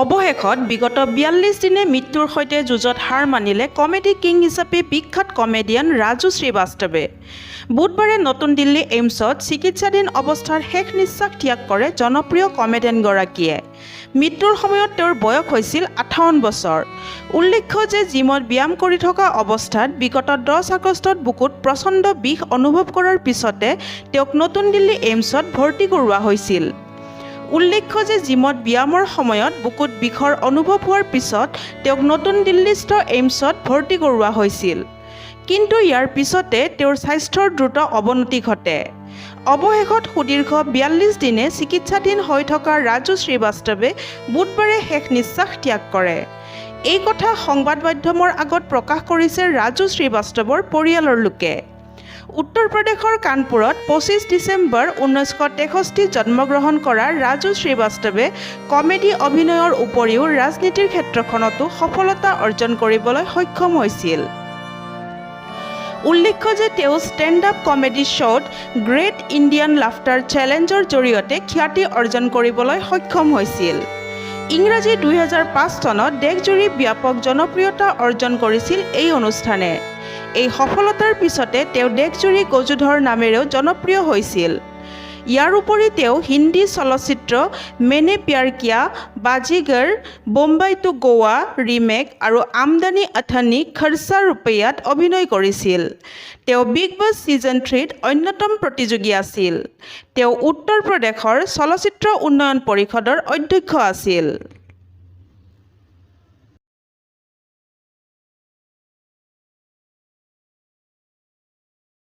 অৱশেষত বিগত 42 দিনে মৃত্যুৰ সৈতে যুঁজত হাৰ মানিলে কমেডি কিং হিচাপে বিখ্যাত কমেডিয়ান ৰাজু শ্ৰীবাস্তৱে। বুধবাৰে নতুন দিল্লী এইমছত চিকিৎসাধীন অৱস্থাত শেষ নিশ্বাস ত্যাগ কৰে জনপ্ৰিয় কমেডিয়ানগৰাকীয়ে। মৃত্যুৰ সময়ত তেওঁৰ বয়স হৈছিল 58 বছৰ। উল্লেখ্য যে জিমত ব্যায়াম কৰি থকা অৱস্থাত বিগত 10 আগষ্টত বুকুত প্ৰচণ্ড বিষ অনুভৱ কৰাৰ পিছতে তেওঁক নতুন দিল্লী এইমছত ভৰ্তি কৰোৱা হৈছিল। উল্লেখ্য যে জিমত ব্যায়ামৰ সময়ত বুকুত বিষৰ অনুভৱ হোৱাৰ পিছত তেওঁক নতুন দিল্লীস্থ এইমছত ভৰ্তি কৰোৱা হৈছিল। কিন্তু ইয়াৰ পিছতে তেওঁৰ স্বাস্থ্যৰ দ্ৰুত অৱনতি ঘটে। অৱশেষত সুদীৰ্ঘ 42 দিনে চিকিৎসাধীন হৈ থকা ৰাজু শ্ৰীবাস্তৱে বুধবাৰে শেষ নিশ্বাস ত্যাগ কৰে। এই কথা সংবাদ মাধ্যমৰ আগত প্ৰকাশ কৰিছে ৰাজু শ্ৰীবাস্তৱৰ পৰিয়ালৰ লোকে। উত্তৰ প্ৰদেশৰ কানপুৰত 25 ডিচেম্বৰ 1963 জন্মগ্ৰহণ কৰা ৰাজু শ্ৰীবাস্তৱে কমেডি অভিনয়ৰ উপৰিও ৰাজনীতিৰ ক্ষেত্ৰখনতো সফলতা অৰ্জন কৰিবলৈ সক্ষম হৈছিল। উল্লেখ্য যে তেওঁ ষ্টেণ্ড আপ কমেডি শ্ব'ত গ্ৰেট ইণ্ডিয়ান লাফটাৰ চেলেঞ্জৰ জৰিয়তে খ্যাতি অৰ্জন কৰিবলৈ সক্ষম হৈছিল। ইংৰাজী 2005 চনত দেশজুৰি ব্যাপক জনপ্ৰিয়তা অৰ্জন কৰিছিল এই অনুষ্ঠানে। এই সফলতাৰ পিছতে তেওঁ দেশজুৰি গজুধৰ নামেৰেও জনপ্ৰিয় হৈছিল। ইয়াৰ উপৰি তেওঁ হিন্দী চলচ্চিত্ৰ মেনে প্যাৰ কিয়া, বাজিগৰ, বোম্বাই টু গোৱা ৰিমেক আৰু আমদানি আঠানি খৰচা ৰুপৈয়াত অভিনয় কৰিছিল। তেওঁ বিগ বছ ছিজন 3ত অন্যতম প্ৰতিযোগী আছিল। তেওঁ উত্তৰ প্ৰদেশৰ চলচ্চিত্ৰ উন্নয়ন পৰিষদৰ অধ্যক্ষ আছিল।